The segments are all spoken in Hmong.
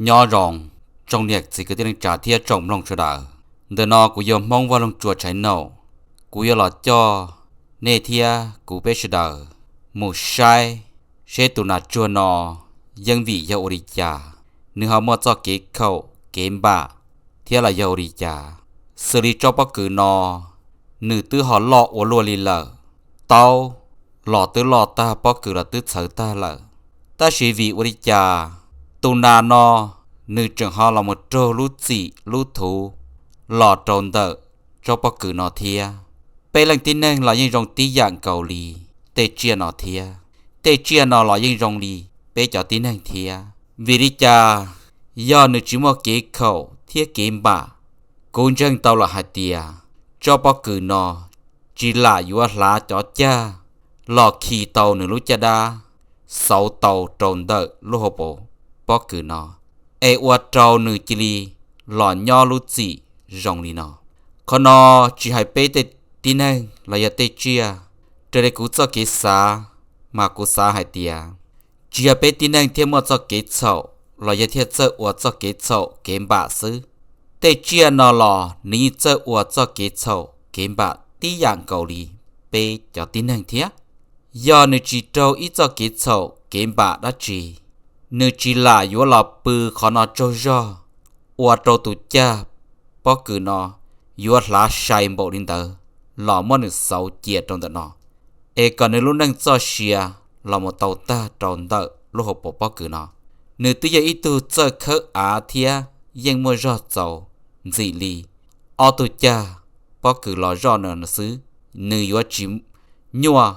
Nyob zoo tsoom niam txiv kwv tij neej tsa thiab tsoom mloog sawv daws. Ntawm no kuv yog Hmoob Vaj Loog Tsua Tshaiv Naum. Kuv yuav los coj nej thiab kuv peb sawv daws mus saib seb tus nas tsuag no yeej vim yog ua li cas, nws ho muaj txoj kev khaum kev npam thiab los yog ua li cas. Xws li tsob pob kws no, nws twb ho loj ua luaj li lawm, taub los twb loj tag, pob kws los twb txhawv tag lawm, tab sis vim ua li cas tus nas no nws tseem ho los mus raug lub txim lub thuv los rau ntawm tsob pob kws no thiab. Peb leej tib neeg los yeej zoo tib yam nkaus li tej tsiaj no thiab. Tej tsiaj no los yeej zoo li peb cov tib neeg thiab. Vim li cas? Yog nws tsis muaj kev khaum thiab kev npam. Kuv ntseeg tau lawm hais tias tsob pob kws no tsis lam yuav hlav cov cag los khi tau nws lub caj dab, xauv tau rau ntawm lub hauv paus pob kws no, es ua rau nws cia li los nyob lub txim zoo li no. Qhov no tsis hais peb tej tib neeg los yog tej tsiaj, raws li kuv txoj kev xav mas kuv xav hais tias tsis yog peb tib neeg thiaj muaj txoj kev txhaum los yog thiaj txawj ua txoj kev txhaum kev npam xwb. Tej tsiaj no los nws yeej txawj ua txoj kev txhaum kev npam tib yam nkaus li peb cov tib neeg thiab. Yog nws tsis raug ib txoj kev txhaum kev npam dab tsi, nws tsis lam yuav los pw qhov no tsaug zog, ua rau tus cag pob kws no yuav hlav sai npaum li ntawd los muab nws xauv cia rau ntawm no, es kom nws lub neej txoj sia los mus tau tag rau ntawm lub hauv paus pob kws no. Nws twb yog ib tug txawj khawb av thiab yeej muaj zog txaus ntxim li ob tug cag pob kws los zoj no xwb, nws yuav tsis nyuaj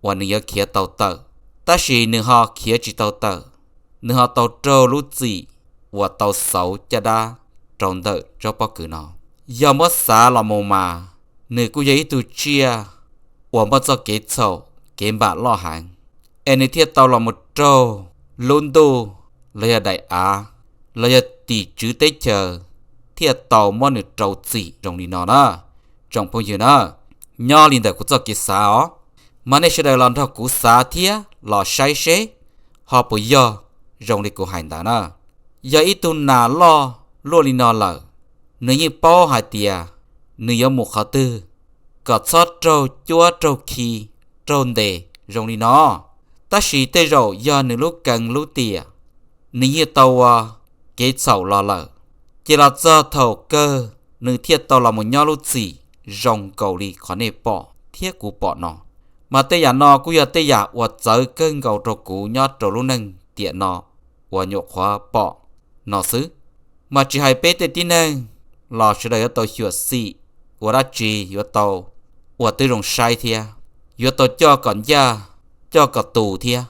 uas nws yuav khiav tau tawm. Tab sis nws ho khiav tsis tau tawm, nws ho tau raug lub txim uas tau xauv caj dab rau ntawm tsob pob kws no. Yog muab xav los mus mas nws kuj yog ib tug tsiaj uas muaj txoj kev txhaum kev npam loj heev, es nws thiaj tau los mus raug lub ntuj los yog daim av los yog tim tswv teb chaws thiaj tau muab nws rau txim zoo li no na, tsoom phooj ywg na. Nyob li ntawm kuv txoj kev xav os, mas nej sawv daws los nrog kuv xav thiab los saib seb ho puas yog zoo li kuv hais ntawd na. Yog ib tug nas loj luaj li no lawm, nws yeej paub hais tias nws yuav mus qhov twg kom txhob raug cuab raug khi raug ntes zoo li no. Tab sis tej zaum yog nws lub kees lub tiam, nws yeej tau ua kev txhaum los lawm, ces los txog thaum kawg nws thiaj tau los mus nyob lub txim zoo nkaus li qhov nej pom thiab kuv pom no. Mas tej yam no kuj yog tej yam uas txawv kawg nkaus rau kuv nyob rau lub neej tiam no uas nyuam qhuav pom no xwb. Mas tsis hais peb tej tib neeg los sawv daws yuav tau xyuam xim ua dab tsi, yuav tau ua tib zoo saib thiab, yuav tau coj kom ncaj coj kom tus thiab.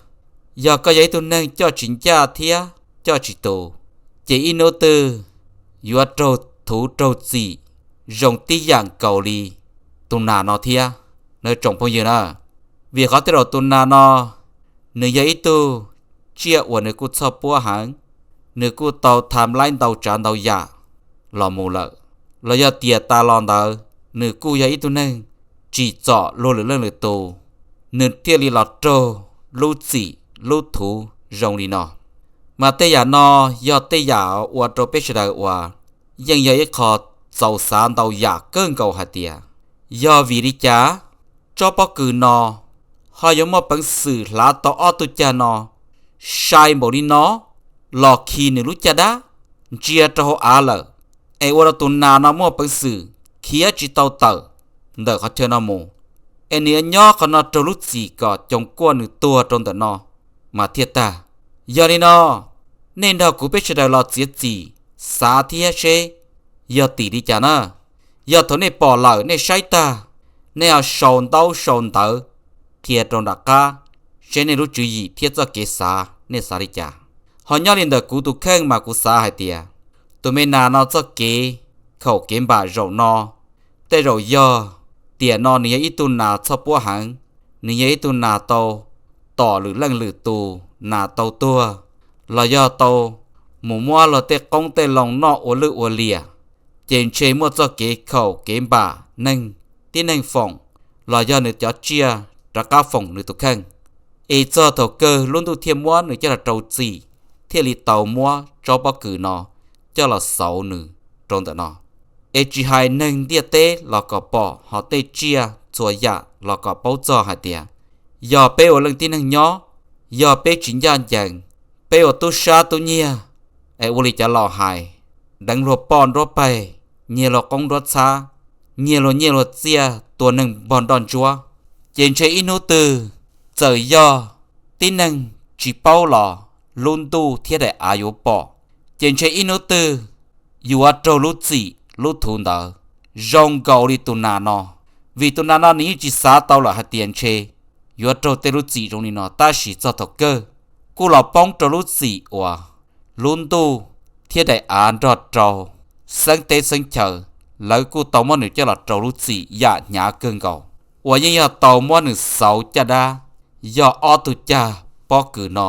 Yog koj yog ib tug neeg coj tsis ncaj thiab coj tsis tus, ces ib hnub twg yuav raug thuv raug txim zoo tib yam nkaus li tus nas no thiab, nawb tsoom phooj ywg na. Vim qhov tej zaum tus nas no nws yog ib tug tsiaj uas nws kuj txhoj puab heev, nws kuj tau tham laib ntau tsav ntau yam los mus lawm, los yog tias tas los ntawd nws kuj yog ib tug neeg tsim txom luag lwm leej lwm tus, nws thiaj li los raug lub txim lub thuv zoo li no. Mas tej yam no yog tej yam ua rau peb sawv daws uas yeej yog ib qho txaus xav ntau yam kawg nkaus hais tias, yog vim li cas tsob pob kws no ho yuav muaj peev xwm hlav tau ob tug cag no sai npaum li no los khi nws lub caj dab ntsia rau hauv av lawm, es ua rau tus nas no muaj peev xwm khiav tsis tau tawm ntawm qhov chaw no mus, es nws yuav nyob qhov no raug lub txim kom coos kuaj nws tuag rau ntawm no mas thiaj tag. Yog li no, nej nrog kuv peb sawv daws los txiav txim xav thiab seb yog tim li cas na. Yog thaum nej pom lawm nej saib tag, nej ho sau ntaub sau ntawv qhia rau nram qab seb nej lub tswv yim thiab txoj kev xav nej xav li cas. Ho nyob li ntawm kuv tus kheej mas kuv xav hais tias tus me nas no txoj kev khaum kev npam zaum no, tej zaum yog tiam no nws yog ib tug nas txhoj puab heev, nws yog ib tug nas tau tom lwm leej lwm tus nas tau tuag, los yog tau mus muab luag tej qoob tej loo noj ua lwj ua liam, ces ntshe muaj txoj kev khaum kev npam neeg tib neeg foom, los yog nws cov tsiaj rov qab foom nws tus kheej, es txog thaum kawg lub ntuj thiaj muab nws coj los rau txim, thiaj li tau muab tsob pob kws no coj los xauv nws rau ntawm no. Es tsis hais neeg ntiaj teb los kom pom, ho tej tsiaj txhua yam los kom paub txog hais tias yog peb ua leej tib neeg nyob, yog peb tsis ncaj ncees, peb ua tub sab tub nyiag, es ua li cov laus hais, deev luag poj nruab peg, nyiag luag qoob nruab txhab, nyiag luag nyiaj luag txiaj, tua neeg npog nroj ntsuab, ces ntshe ib hnub twg txawm yog tib neeg tsis paub los lub ntuj thiab daim av yuav pom, ces ntshe ib hnub twg yuav raug lub txim lub thuv ntawd zoo nkaus li tus nas no. Vim tus nas no nws yeej tsis xav tau lawm hais tias ntshe yuav raug tej lub txim zoo li no, tab sis txog thaum kawg kuj los poob rau lub txim uas lub ntuj thiab daim av nrog rau xeeb teb xeeb chaws, lawv kuj tau muab nws coj los rau lub txim yam hnyav kawg nkaus, uas yeej yog tau muab nws xauv caj dab, yog ob tug cag pob kws no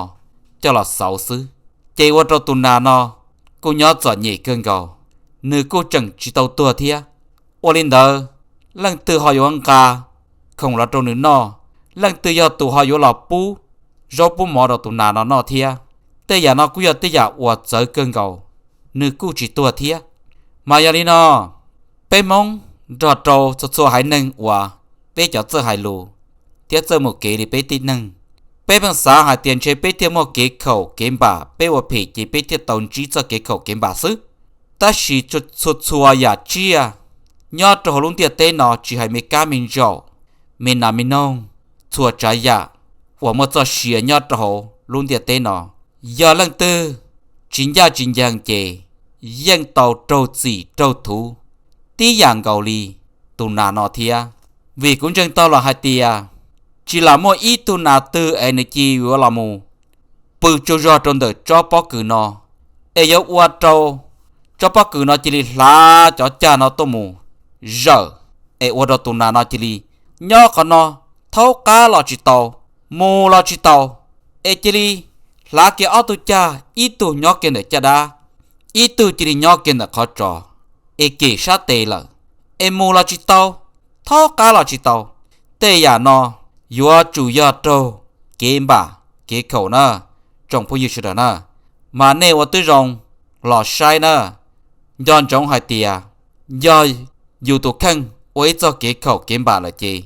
coj los xauv xwb. Ces ua rau tus nas no kuj nyob txom nyem kawg nkaus, nws kuj tseem tsis tau tuag thiab. Ua li ntawd, leej twg ho yuav nqa khoom los rau nws noj, leej twg yog tus ho yuav los pub zaub pub mov rau tus nas no noj thiab? Tej yam no kuj yog tej yam uas txawv kawg nkaus, nws kuj tsis tuag thiab. Mas yog li no, peb Hmoob nrog rau txhua txhua haiv neeg uas peb cov txawj hais lus thiab txawj mus kev li peb tib neeg, peb pheej xav hais tias ntshe peb thiaj muaj kev khaum kev npam, peb ua phem ces peb thiaj tau ntsib txoj kev khaum kev npam xwb. Tab sis txhua txhua yam tsiaj nyob rau hauv lub ntiaj teb no, tsis hais me kab me ntsaum, me nas me noog, txhua tsav yam uas muaj txoj sia nyob rau hauv lub ntiaj teb no, yog leej twg tsis ncaj tsis ncees ces yeej tau raug txim raug thuv tib yam nkaus li tus nas no thiab. Vim kuv ntseeg tau los hais tias tsis lam muaj ib tug nas twg es nws cia yuav los mus pw tsaug zog rau ntawm tsob pob kws no, es yuav ua rau tsob pob kws no cia li hlav cov cag no tuaj mus zawm, es ua rau tus nas no cia li nyob qhov no thaub qab los tsis tau, mus los tsis tau, es cia li hlav kiag ob tug cag, ib tug nyob kiag ntawm caj dab, ib tug cia li nyob kiag ntawm qhov tsos, es kem sab tes lawm, es mus los tsis tau, thaub qab los tsis tau. Tej yam no yuav tsum yog raug kev npam kev khaum na, tsoom phooj ywg sawv daws na. Mas nej ua tib zoo los saib na, nco ntsoov hais tias yog yus tus kheej ua ib txoj kev khaum kev npam lawm ces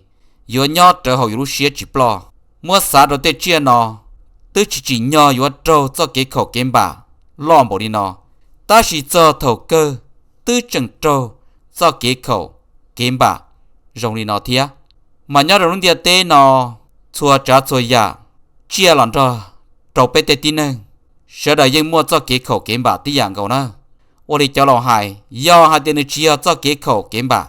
yuav nyob rawv hauv yus lub siab tsis ploj. Muab xav rau tej tsiaj no, twb tsis tsim nyog yuav raug txoj kev khaum kev npam loj npaum li no, tab sis txog thaum kawg twb tseem raug txoj kev khaum kev npam zoo li no thiab. Mas nyob rau lub ntiaj teb no, txhua tsav txhua yam, tsiaj los nrog rau peb tej tib neeg, sawv daws yeej muaj txoj kev khaum kev npam tib yam nkaus na. Ua li cov laus hais, yog hais tias nws tsis yog txoj kev khaum kev npam,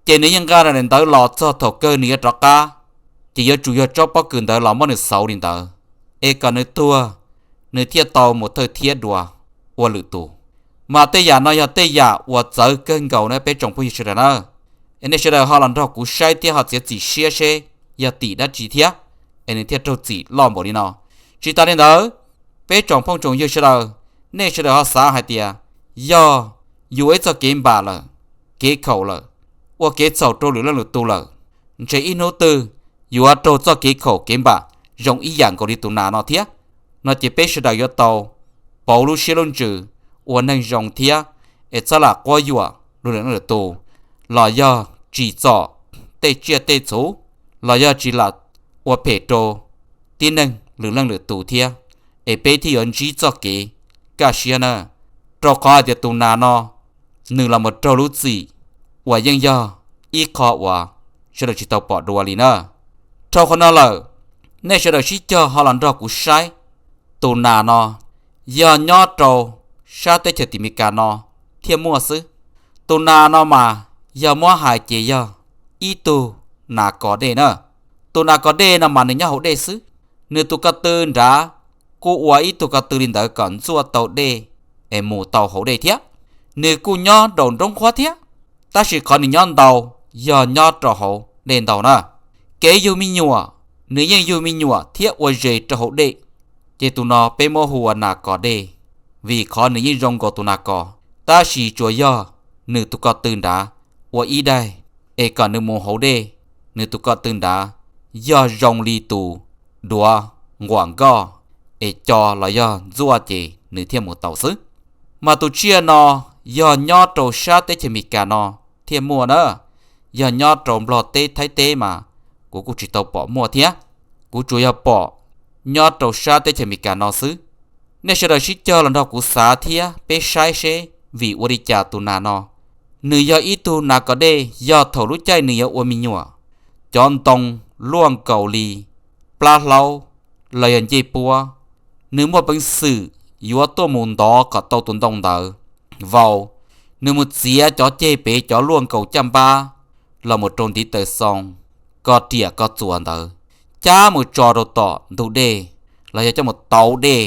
ces nws yeej nqa daim ntawv los txog thaum kawg nws yuav rov qab, ces yuav tsum yog tsob pob kws ntawd los muab nws xauv li ntawd, es kom nws tuag, nws thiaj tau mus thawj thiab dua ua lwm tus. Mas tej yam no yog tej yam uas txawv kawg nkaus na peb tsoom phooj ywg sawv daws na. Es nej sawv daws ho los nrog kuv saib thiab ho txiav txim siab seb yog tim dab tsi thiab, es nws thiaj raug txim loj npaum li no. Tsis tas li ntawd, peb tsoom phooj tsoom ywg sawv daws, nej sawv daws ho xav hais tias yog yus ua ib txoj kev npam lawm, kev khaum lawm, ua kev txhaum rau lwm leej lwm tus lawm, ntshe ib hnub twg yuav raug txoj kev khaum kev npam zoo ib yam nkaus li tus nas no thiab. No ces peb sawv daws yuav tau pauv lub siab lub ntsws ua neeg zoo thiab, es txhob lam quab yuam lwm leej lwm tus, los yog tsim txom tej tsiaj tej txhu, los yog tsis lam ua phem rau tib neeg lwm leej lwm tus thiab, es peb thiaj yuav ntsib txoj kev kaj siab na. Rau qhov hais tias tus nas no nws los mus raug lub txim uas yeej yog ib qho uas sawv daws tsis tau pom dua li na. Dhau qhov no lawm, nej sawv daws sib cog ho los nrog kuv saib, tus nas no yog nyob rau sab teb chaws tim Meskas no thiaj muaj xwb. Tus nas no mas yog muab hais ces yog ib tug nas kos dej na. Tus nas kos dej no mas nws nyob hauv dej xwb, nws tus ko tw nrad kuj ua ib tug ko tw li ntawd kom ntxuaj tau dej es mus tau hauv dej thiab. Nws kuj nyob nraum nroob qhuab thiab, tab sis qhov nws nyob ntau yog nyob rau hauv dej ntau na. Kev yug me nyuam, nws yeej yug me nyuam thiab ua zes rau hauv dej, ces tus no peb muab hu ua nas kos dej, vim qhov nws yeej zoo nkaus tus nas kos, tab sis tsuas yog nws tus ko tw nrad ua ib daig, es kom nws mus hauv dej, nws tus ko tw nrad yog zoo li tus duav nquam nkoj, es co los yog ntxuaj ces nws thiaj mus tau xwb. Mas tus tsiaj no yog nyob rau sab teb chaws Amelikas no thiaj muaj na, yog nyob rau Nplog teb Thaib teb mas kuv kuj tsis tau pom muaj thiab, kuv tsuas yog pom nyob rau sab teb chaws Amelikas no xwb. Nej sawv daws sib cog los nrog kuv xav thiab peb saib seb vim ua li cas tus nas no nws yog ib tug nas kos dej, yog thaum lub caij nws yuav ua me nyuam, cov ntoo luaj nkaus li plab hlaub los yog ncej puab, nws muaj peev xwm yuav tuaj mus ntov kom tau tus ntoo ntawd vau. Nws mus txiav cov ceg pem cov luaj nkaus caj npab los mus rau ntiv taws xoo, koj riam koj txuas ntawd, cab mus tso rau tom ntug dej los yog coj mus tauv dej,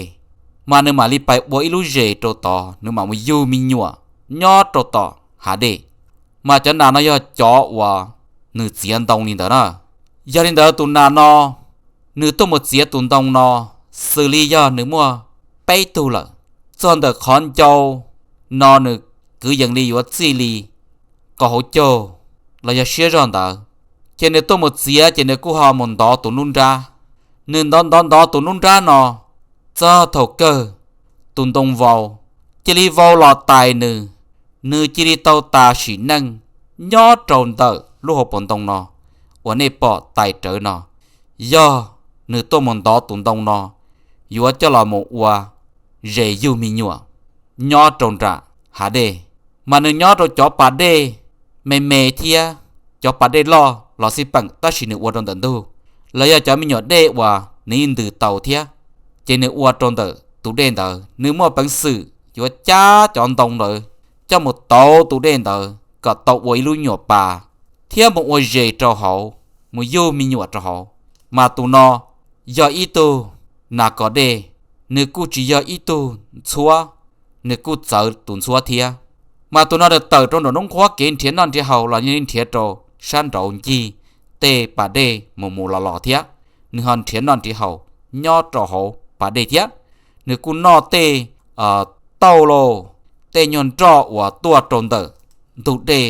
mas nws mam li pais ua ib lub zes rau tod, nws mam mus yug me nyuam nyob rau tom hav dej. Mas cov nas no yog cov uas nws txiav ntoo li ntawd na. Yog li ntawd tus nas no nws tuaj mus txiav tus ntoo no xws li yog nws muaj peb tug lawm. Txog ntawm qhov ncau no nws kwv yees li yuav txij li kaum hauv caug los yog siab zog ntawd, ces nws tuaj mus txiav ces nws kuj ho mus ntov tus nruab nrab. Nws ntov ntov ntov tus nruab nrab no, txog thaum kawg tus ntoo vau, cia li vau los tais nws, nws cia li tau tas sim neej nyob rau ntawm lub hauv paus ntoo no uas nej pom tais rawv no. Yog nws tuaj mus ntov tus ntoo no yuav coj los mus ua zes yug me nyuam nyob rau nram hav dej, mas nws nyob rau cov pas dej me me thiab cov pas dej loj los xij peem tab sis nws ua rau ntawm ntug, los yog cov me nyuam dej uas nws yeej ntws tau thiab, ces nws ua rau ntawm tus dej ntawd, nws muaj peev xwm yuav cab cov ntoo ntawd coj mus tauv tus dej ntawd kom tau ua ib lub nyuam pas thiab mus ua zes rau hauv, mus yug me nyuam rau hauv. Mas tus no yog ib tug nas kos dej, nws kuj tsis yog ib tug ntxhuab, nws kuj txawv tus ntxhuab thiab. Mas tus no nws tawm rau nraum nruab nqhuab kev nrhiav noj nrhiav haus los nws nrhiav rau sab nraud ncig tej pas dej mus mus los los thiab, nws ho nrhiav noj nrhiav haus nyob rau hauv pas dej thiab. Nws kuj noj tej tauj lauj, tej nyuag nroj uas tuaj rau ntawm ntug dej,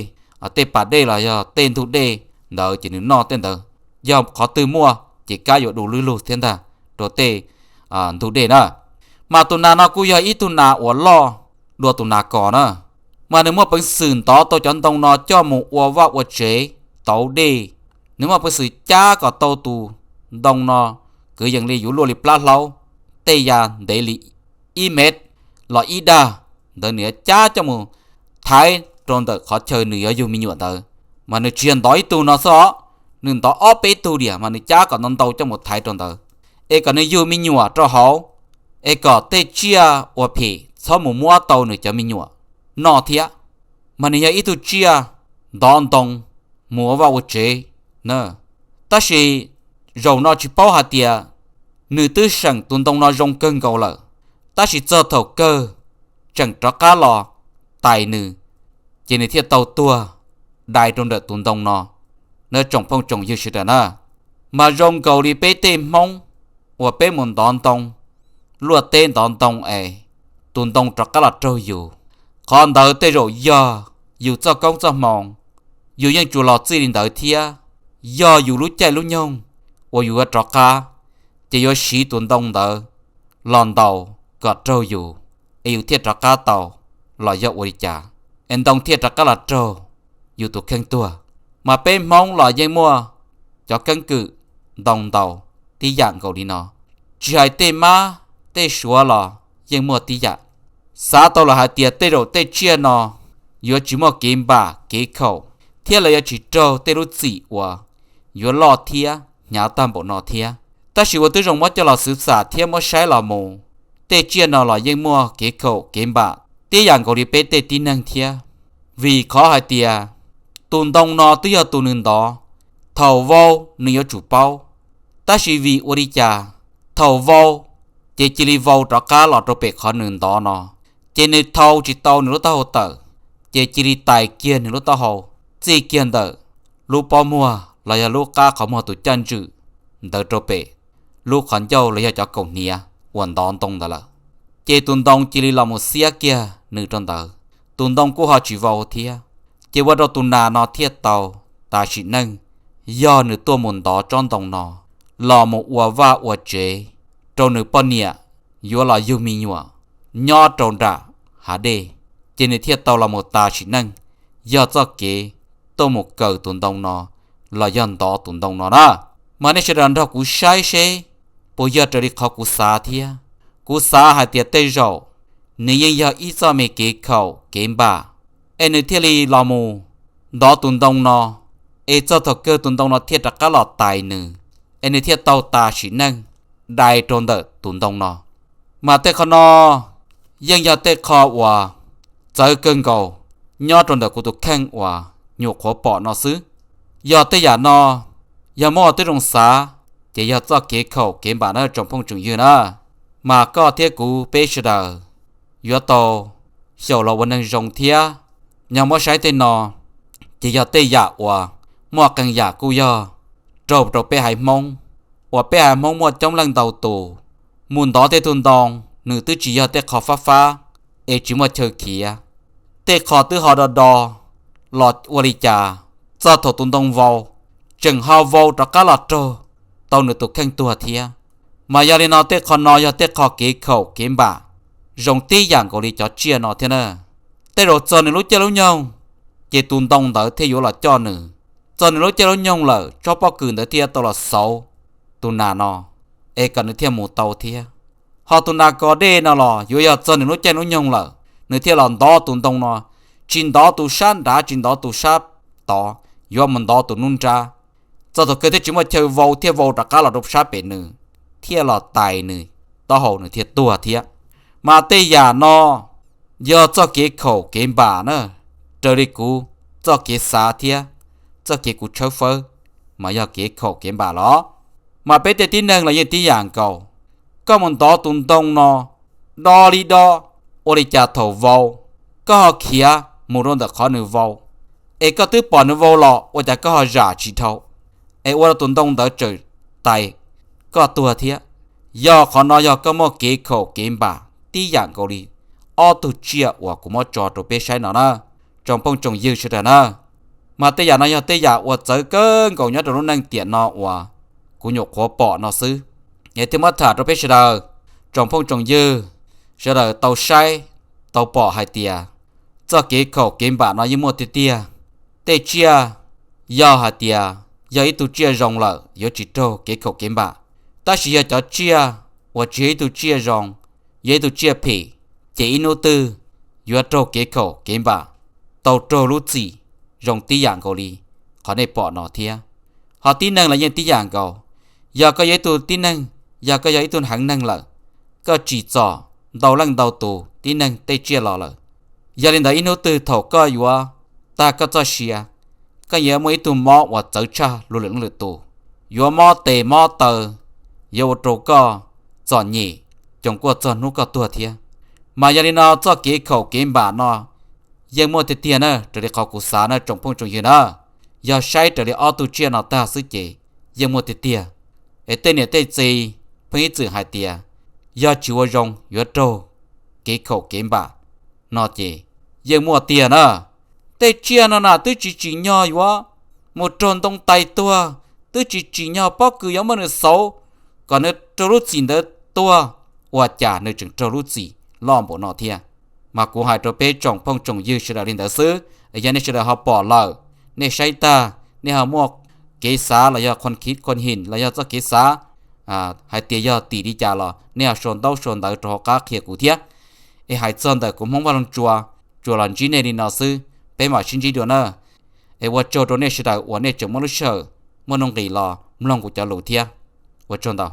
tej pas dej los yog tej ntug dej ntawd ces nws noj tej ntawd. Yog qhov twg muaj ces kab yuav du lug lug thiab ntag rau tej ntug dej na. Mas tus nas no kuj yog ib tug nas uas loj dua tus nas kos na. Mas nws muaj peev xwm ntov tau cov ntoo no coj mus ua vaj ua tsev, tauv dej. Nws muaj peev xwm cab kom tau tus ntoo no kwv yees li yuav luaj li plab hlaub, tej ya ntev li ib mev los ib dag ntawd, nws yuav cab coj mus thaiv rau ntawm qhov chaw nws yuav yug me nyuam ntawd. Mas nws tsis yog ntov ib tug no xwb os, nws ntov ob peb tug diam mas nws cab kom ntau ntau coj mus thaiv rau ntawd, es kom nws yug me nyuam rau hauv, es kom tej tsiaj uas phem txhob mus muab tau nws cov me nyuam noj thiab. Mas nws yog ib tug tsiaj ntov ntoo mus ua vaj ua tsev na. Tab sis zaum no tsis paub hais tias nws twb seem tus ntoo no zoo kawg nkaus lawm, tab sis txog thaum kawg tseem rov qab los tais nws, ces nws thiaj tau tuag dai rau ntawm tus ntoo no. Nws tsoom phooj tsoom ywg sawv daws na, mas zoo nkaus li peb tej Hmoob uas peb mus ntov ntoo, luaj teb ntov ntoo es tus ntoo rov qab los raug yus, qhov ntawd tej zaum yog yus txoj koob txoj hmoo, yus yeej tsuas los txij li ntawd thiab. Yog yus lub caij lub nyoog uas yus yuav rov qab, ces yuav siv tus ntoo ntawd los ntaus kom raug yus, es yus thiaj rov qab tau, los yog ua li cas es ntoo thiaj rov qab los raug yus tus kheej tuag. Mas peb Hmoob los yeej muaj cov keeb kwm ntoo ntaus tib yam nkaus li no, tsis hais tej mab tej suav los yeej muaj tib yam. Xav tau los hais tias tej zaum tej tsiaj no yuav tsis muaj kev npam kev khaum, thiab lawv yuav tsis raug tej lub txim uas yuav loj thiab hnyav tag npaum no thiab. Tab sis ua twb zoo muab coj los xwv xam thiab muab saib los mus, tej tsiaj no los yeej muaj kev khaum kev npam tib yam nkaus li peb tej tib neeg thiab. Vim qhov hais tias tus ntoo no twb yog tus nws ntov, thaum vau nws yuav tsum paub, tab sis vim ua li cas thaum vau ces cia li vau rov qab los rau pem qhov nws ntov no, ces nws thau tsis tau nws lub taub hau tawm, ces cia li tais kiag nws lub taub hau, txij kiag ntawm lub pob muag los yog lub qab qhov muag tus caj ntswm ntawd rau pem lub qhov ncauj los yog cov kaum hniav uas ntov ntoo ntawd lawm. Ces tus ntoo cia li los mus xiab kiag nws rau ntawd, tus ntoo kuj ho tsis vau thiab. Ces ua rau tus nas no thiaj tau tas sim neej, yog nws tuaj mus ntov tsob ntoo no los mus ua vaj ua tsev rau nws poj niam yuav los yug me nyuam. nyob rau nram hav dej, ces nws thiaj tau los mus tas sim neej, yog txoj kev tuaj mus kaw tus ntoo no los yog ntov tus ntoo no na. Mas nej sawv daws nrog kuv saib seb puas yog raws li qhov kuv xav thiab. Kuv xav hais tias tej zaum nws yeej yog ib txoj me kev khaum kev npam, es nws thiaj li los mus ntov tus ntoo no, es txog thaum kawg tus ntoo no thiaj rov qab los tais nws, es nws thiaj tau tas sim neej dai rau ntawm tus ntoo no. Mas tej qho no yeej yog tej qho uas txawv kawg nkaus nyob rau ntawm kuv tus kheej uas nyuam qhuav pom no xwb. Yog tej yam no, yog muab ua tib zoo xav, ces yog txoj kev khaum kev npam na tsoom phooj tsoom ywg na. Mas koj thiab kuv peb sawv daws yuav tau xyaum los ua neeg zoo thiab. Yog muab saib tej no, ces yog tej yam uas muaj qee yam kuj yog raug rau peb haiv Hmoob, uas peb haiv Hmoob muaj coob leej ntau tus mus ntov tej tug ntoo, nws twb tsis yog tej qho fab fab, es tsis muaj chaw khiav. Tej qho twb ho do do los ua li cas, txog thaum tus ntoo vau, tseem ho vau rov qab los raug tau nws tus kheej tuag thiab. Mas yog li no tej qho no yog tej qho kev khaum kev npam zoo tib yam nkaus li cov tsiaj no thiab na. Tej zaum txog nws lub caij lub nyoog, ces tus ntoo ntawd thiaj yuav los coj nws. Txog nws lub caij lub nyoog lawm tsob pob kws ntawd thiaj tau los xauv tus nas no, es kom nws thiaj mus tau thiab. Ho tus nas kos dej no los yuav yog txog nws lub caij lub nyoog lawm, nws thiaj los ntov tus ntoo no, tsis ntov tus sab nrad tsis ntov tus sab tod, yuav mus ntov tus nruab nrab. Txog thaum kawg thiaj tsis muaj chaw vau thiaj vau rov qab los rau sab pem nws, thiaj los tais nws taub hau nws thiaj tuag thiab. Mas tej yam no yog txoj kev khaum kev npam na, raws li kuv txoj kev xav thiab txoj kev kuv tshawb fawb, mas yog kev khaum kev npam los. Mas peb tej tib neeg los yeej tib yam nkaus, koj mus ntov tus ntoo no do li do, ua li cas thaum vau, koj ho khiav mus rau ntawm qhov nws vau, es koj twb pom nws vau los ua cas koj ho zam tsis dhau, es ua rau tus ntoo ntawd tseem tais koj tuag thiab. Yog qhov no yog koj muaj kev khaum kev npam tib yam nkaus li ob tug tsiaj uas kuv muab tso rau peb saib no na, tsoom phooj tsoom ywg sawv daws na. Mas tej yam no yog tej yam uas txawv kawg nkaus nyob rau lub neej tiam no uas kuv nyuam qhuav pom no xwb, es thiaj muab tham rau peb sawv daws, tsoom phooj tsoom ywg sawv daws tau saib tau pom hais tias txoj kev khaum kev npam no yeej muaj tiag tiag. Tej tsiaj yog hais tias yog ib tug tsiaj zoo lawm yuav tsis raug kev khaum kev npam, tab sis yog cov tsiaj uas tsis yog ib tug tsiaj zoo, yog ib tug tsiaj phem, ces ib hnub twg yuav raug kev khaum kev npam, tau raug lub txim zoo tib yam nkaus li qhov nej pom no thiab. Ho tib neeg los yeej tib yam nkaus, yog koj yog ib tug tib neeg, yog koj yog ib tug heev neeg lawm, koj tsim txom ntau leej ntau tus tib neeg tej tsiaj los lawm, yog li ntawd ib hnub twg thaum koj yuav tag koj txoj sia, koj yuav muaj ib tug mob uas txawv tshaj luag lwm leej lwm tus, yuav mob tes mob taw, yuav ua rau koj txom nyem, coos kuaj txog hnub koj tuag thiab. Mas yog li no txoj kev khaum kev npam no yeej muaj tiag tiag na, raws li qhov kuv xav na tsoom phooj tsoom ywg na. Yog saib raws li ob tug tsiaj no tag xwb ces yeej muaj tiag tiag. Es tej niam tej txiv pheej ib txwm hais tias yog tsis ua zoo yuav raug kev khaum kev npam no ces yeej muaj tiag na. Tej tsiaj no na twb tsis tsim nyog yuav mus raug ntoo tais tuag, twb tsis tsim nyog pob kws yuav muab nws xauv kom nws raug lub txim ntawd tuag, ua cas nws tseem raug lub txim loj npaum no thiab. Mas kuv hais rau peb tsoom phooj tsoom ywg sawv daws li ntawd xwb, yog nej sawv daws ho pom lawm, nej saib tag nej ho muaj kev xav los yog khon khib khon him los yog txoj kev xav hais tias yog tim li cas los nej ho sau ntaub sau ntawv rau hauv qab qhia kuv thiab. Es hais txog ntawm kuv Hmoob Vaj Loog Tsua, tsuas los ntsib nej li no xwb, peb mam sib ntsib dua na. Es ua tsaug rau nej sawv daws uas nej tseem muaj lub sij hawm muaj nuj nqis los mloog kuv cov lus thiab. Ua tsaug ntau.